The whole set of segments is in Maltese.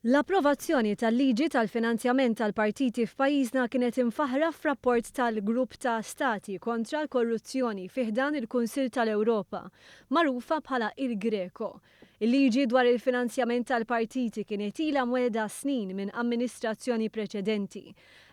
L-approvazzjoni tal-liġi tal-finanzjament tal-partiti f'pajjiżna kienet imfaħħra f'rapport tal-Grupp ta' Stati kontra l-Korruzzjoni fi ħdan il-Kunsill tal-Ewropa, magħrufa bħala il-Greco. Il-liġi dwar il-finanzjament tal-partiti kienet ilha mwegħda snin minn amministrazzjoni preċedenti.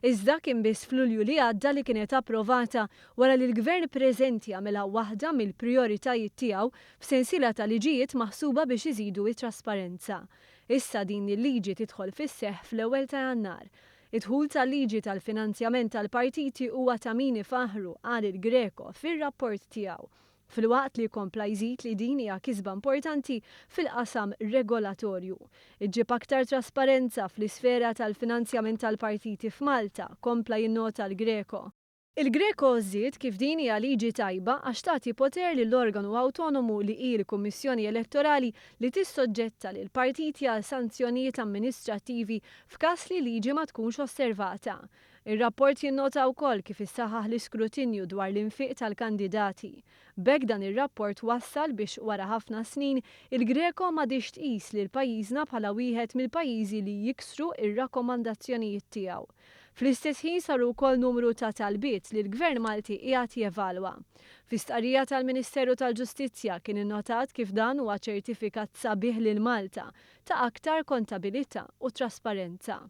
Iżda kien biss f'Lulju li għadda li kienet approvata wara li l-Gvern preżenti għamilha waħda mill-prijoritajiet tiegħu f'sensiela ta' liġijiet maħsuba biex iżidu t-trasparenza. Issa din il-liġi tidħol fis-seħħ fl-ewwel ta' Jannar. Id-dħul tal-liġi tal-finanzjament tal-partiti huwa ta' min ifaħħru, qal il-Greco fir-rapport tiegħu. Filwaqt li kompla jżid li din hija kisba importanti fil-qasam regolatorju. Iġġib aktar trasparenza fl-isfera tal-finanzjament tal-partiti f'Malta, kompla jinnota l-Greco. Il-Greco żied kif din hija liġi tajba għax tagħti poter lill-organu awtonomu li hi l-Kummissjoni Elettorali li tissoġġetta lill-partiti għal sanzjonijiet amministrattivi f'każ li liġi ma tkunx osservata. Ir-rapport jinnota wkoll kif issaħħaħ l-iskrutinju dwar l-infiq tal-kandidati. B'hekk dan ir-rapport wassal biex wara ħafna snin il-Greco m'għadhiex tqis lil pajjiżna bħala wieħed mill-pajjiżi li jiksru r-rakkomandazzjonijiet tiegħu. Fl-istess ħin saru wkoll numru ta' talbiet li l-Gvern Malti qiegħed jevalwa. Fi stqarrija tal-Ministeru tal-Ġustizzja kien innotat kif dan huwa ċertifikat sabiħ lil Malta ta' aktar kontabilità u trasparenza.